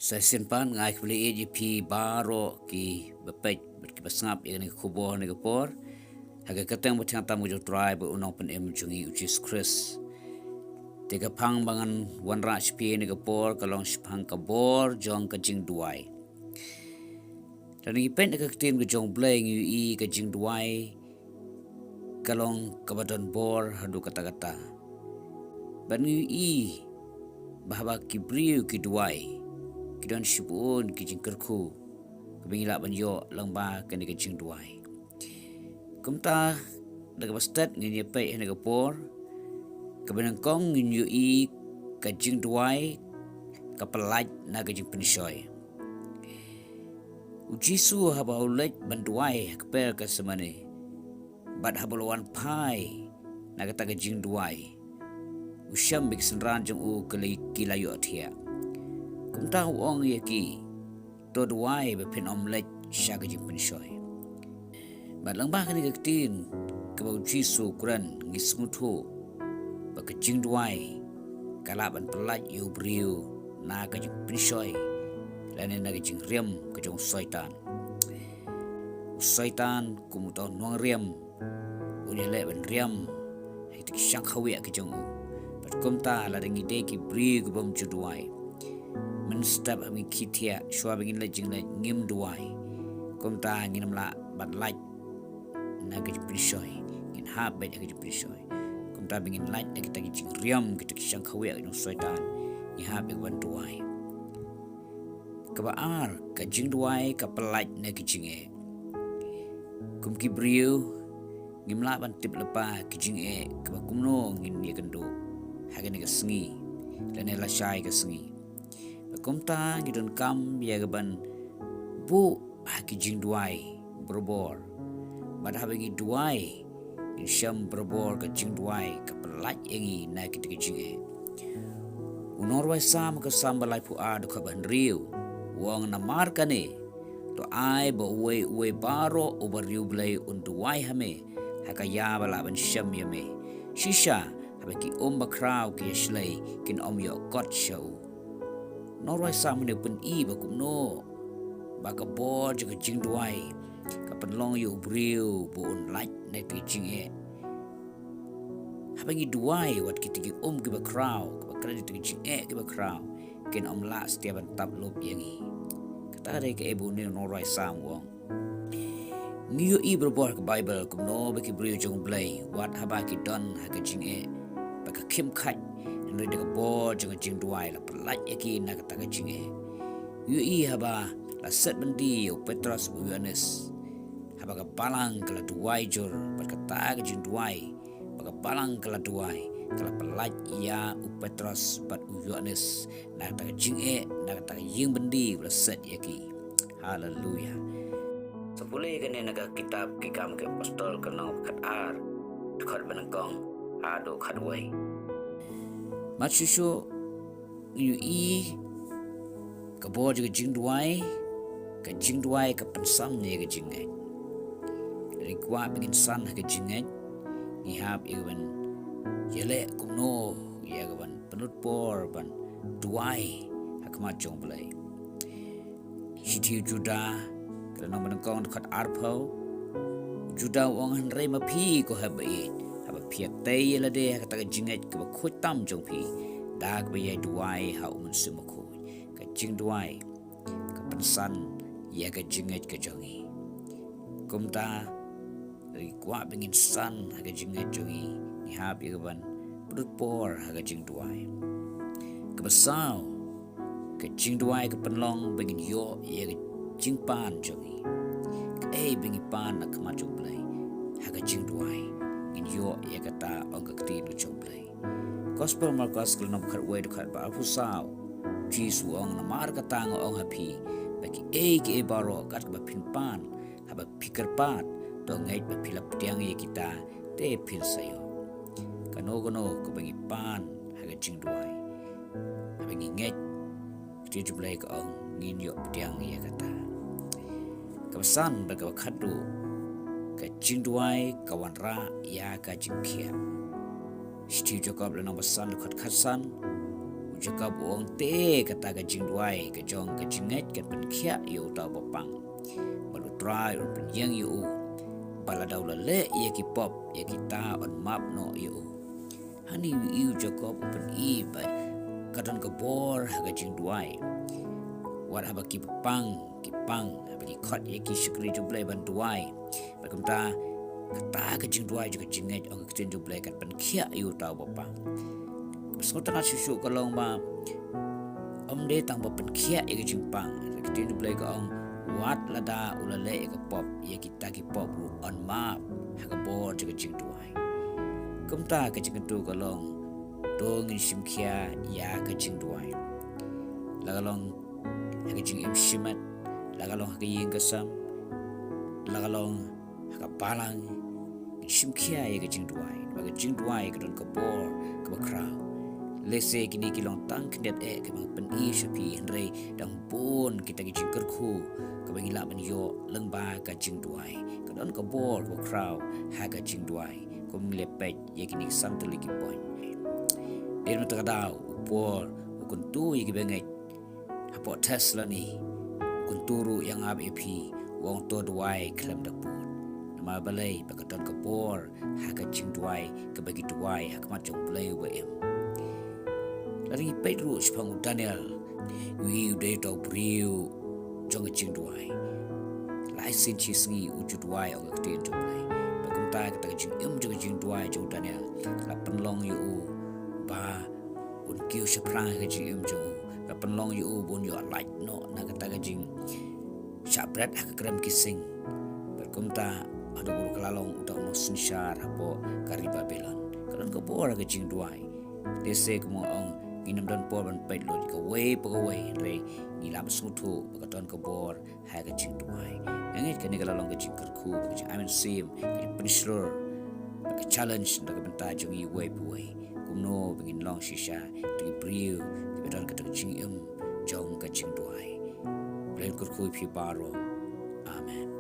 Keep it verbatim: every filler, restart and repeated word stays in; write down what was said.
Sa shisien pat nga ai khublei ïa phi baroh kiba peit bad kiba sngap ïa kane ka khubor ha kane ka por, ha ka kyrteng ba thiang tam ka jong U Trai bad U Nongpynim jong ngi U Jisu Khrist. Te ka phang ba ngan wanrah sha phi ha kane ka por ka long shaphang ka bor jong ka jingduwai. Lada ngi peit na ka ktien ka jong U Blei ngi ïohi ka jingduwai ka long kaba don bor haduh katta katta. Bad ngi ïohi ba haba ki briew ki duwai, ki don shibun ki jingkyrkhu kaba ngi lah ban ïoh lyngba kane ka jingduwai. Kumta da kaba stet ngin ïa peit ha kane ka por, kaba nyngkong ngin ïohi ka jingduwai ka pyllait na ka jingpynshoi. U Jisu haba u leit ban duwai ha ka kper Gethsemane, bad haba u la wan phai na kata ka jingduwai, u shem ba ki synran jong u ki la, ki la ïohthiah. Kumta u ong ïa ki, to duwai ba phin ym leit sha ka jingpynshoi. Bad lyngba kane ka ktien kaba U Jisu u kren ngi sngewthuh ba ka jingduwai ka lah ban pyllait ïa u briew na ka jingpynshoi lane na ka jingriam ka jong u Soitan. U Soitan kum uta u nongriam un ïaleh ban riam ha kita ki shang khawiah ki jong u. Bad kumta lada ngi dei ki briew ki bym ju duwai, mynstep haba ngi khie thiah, shuwa ba ngin leit jingleit ngim duwai, kumta ngin ym lah ban lait na ka jingpynshoi, ngin hap beit ha ka jingpynshoi. Kumta ba ngin lait na kita ki jingriam, kita ki shang khawiah ki jong u Soitan, ngi hap ïa ka ban duwai. Kaba ar, ka jingduwai ka pyllait na ki jingeh. Kum ki briew ngim lah ban tip lypa ki jingeh kaba kumno ngin ïakynduh ha kane ka sngi lane lashai ka sngi. Bad kumta ngi donkam ïa ka ban buh ha ki jingduwai barabor. Bad haba ngi duwai, ngin shem barabor ka jingduwai ka pyllait ïa ngi na kita ki jingeh. U nongrwai Salm ha ka Salm ba laiphew ar dkhot ba hynriew u ong, namar kane to ai ba uwei uwei baroh uba riewblei un duwai ha me ha ka ïa ba lah ban shem ïa me. Shisha haba ki um bakhraw ki ïa shlei, kin ym ïoh kot sha u. Nongrwai Salm une u pyni ba kumno ba ka bor jong ka jingduwai ka pynlong ïa u briew ba un lait na ki jingeh. Haba ngi duwai, wat kita ki um kiba khraw, kiba kren ïa kita ki jingeh kiba khraw, kin ym lah satia ban tap lup ïa ngi. Kata ka dei kaei ba une u nongrwai Salm u ong. Ngi ïohi barabor ha ka Baibl kumno ba ki briew jong U Blei, wat haba ki don ha ka jingeh, ba ka khim khait, hynrei da ka bor jong ka jingduwai la pyllait ïa ki na kata ka jingeh. Ngi ïohi haba la set byndi ïa u Petros bad u Ïoannis, haba ka balang ka la duwai jur, bad kata ka jingduwai ba ka balang ka la duwai ka la pyllait ïa u Petros bad u Ïoannis na kata ka jingeh, na kata ka ïing byndi ba la set ïa ki. Haleluya. Sa pule kane na ka kitab Ki Kam ki Apostol ka lynnong khatar, dkhot ba nyngkong haduh khatwei. Mat shuh shuh ngi ïohi ka bor jong ka jingduwai, ka jingduwai ka pynsan ïa ka jingngeit. Lada ngi kwah ba ngin san ha ka jingngeit, ngi hap ïa ka ban ïaleh kumno, ïa ka ban pynlut por ban duwai ha khmat jong U Blei. Shithi u Juda ka lynnong ba nyngkong dkhot arphew. U Juda u ong, hynrei ma phi ko hep ba ïeit, haba phi ïatei ïa lade ha kata ka jingngeit kaba khuid tam jong phi, da kaba ïai duwai ha U Mynsiem Bakhuid, ka jingduwai ka pynsan ïa ka jingngeit ka jong ngi. Kumta lada ngi kwah ba ngin san ha ka jingngeit jong ngi, ngi hap ïa ka ban pynlut por ha ka jingduwai. Kaba saw, ka jingduwai ka pynlong ba ngin ïoh ïa ka jingpan jong ngi. Kaei ba ngi pan na khmat jong U Blei ha ka jingduwai, ngin ïoh ïa kata, ong ka ktien ka jong U Blei. Gospel Markos ka lynnong khatwei dkhot ba arphew saw. U Jisu u ong, namar kata nga ong ha phi ba kiei kiei baroh kat kaba phin pan haba phi kyrpad, to ngeit ba phi la pdiang ïa kita te phin sa ïoh. Kano kano kaba ngi pan ha ka jingduwai, haba ngi ngeit, ka ktien jong U Blei ka ong ngin ïoh pdiang ïa kata. Kaba san bad kaba khatduh, ka jingduwai ka wanrah ïa ka jingkhiah. Shithi u Jakob lynnong ba san dkhot khatsan. Jakob u ong te kata ka jingduwai ka jong ka jingngeit kan pynkhiah ïa uta uba pang. Bad U Trai un pynïeng ïa u. Bad lada u la leh ïa ki pop ïa kita yn map noh ïa u. Hangne u Jakob u pyni ba ka don ka bor ha ka jingduwai. Wat haba ki pang, ki pang, haba ki khot ïa ki shakri jong U Blei ban duwai. Bad kumta kata ka jingduwai jong ka jingngeit, ong ka ktien jong U Blei, kan pynkhiah ïa uta uba pang. Sngewtynnat shuh shuh ka long ba ym dei tang ba pynkhiah ïa ka jingpang. Ka ktien U Blei ka ong, wat lada u la leh ïa ka pop, ïa kita ki pop ruh yn map ha ka bor jong ka jingduwai. Kumta ka jingkyntu ka long, to ngin shim khia ïa ka jingduwai. La ka long ha ka jingim shimet, la ka long ha ka ïing ka sem, la ka long ha ka balang, ngin shim khia ïa ka jingduwai. Ba ka jingduwai ka don ka bor kaba khraw. Lehse kine ki long tang khyndiat eh kaba nga pyni sha phi, hynrei dang bun kita ki jingkyrkhu kaba ngi lah ban ïoh lyngba ka jingduwai. Ka don ka bor kaba khraw ha ka jingduwai. Kum ngi la peit ïa kine ki san tylli ki point. Dei na kata ka daw u Paul u kyntu ïa ki bangeit hapoh Thessaloni, u kyntu ruh ïa nga bad ïa phi, u ong to duwai khlem da pud. Namar balei? Ba ka don ka bor ha ka jingduwai kaba ngi duwai ha khmat jong U Blei uba im. Lada ngi peit ruh shaphang u Daniel, u ïohi u dei uta u briew jong ka jingduwai. Lai sien shi sngi u ju duwai, ong ka ktien jong U Blei. Bad kumta kata ka jingim jong ka jingduwai jong u Daniel la pynlong ïa u ba un kiew shaphrang ha ka jingim jong u. La pynlong ïa u ba un ïoh lait noh na kata ka jingshah bret ha ka krem ki sing. Bad kumta haduh ba u la long uta u nongsynshar hapoh ka ri Babilon. Ka don ka bor ha ka jingduwai. Lehse kumno ong, ngin ym don por ban peit lut kawei pa kawei, hynrei ngi lah ban sngewthuh ba ka don ka bor ha ka jingduwai. Nga ngeit kane ka la long ka jingkyrkhu, ka jingïamsngew, ka jingpynshlur, ka challenge na ka bynta jong ngi uwei pa uwei. Kumno ba ngin long shisha ki briew kiba don kata ka jingim jong ka jingduwai. Blei un kyrkhu ïa phi baroh. Amen.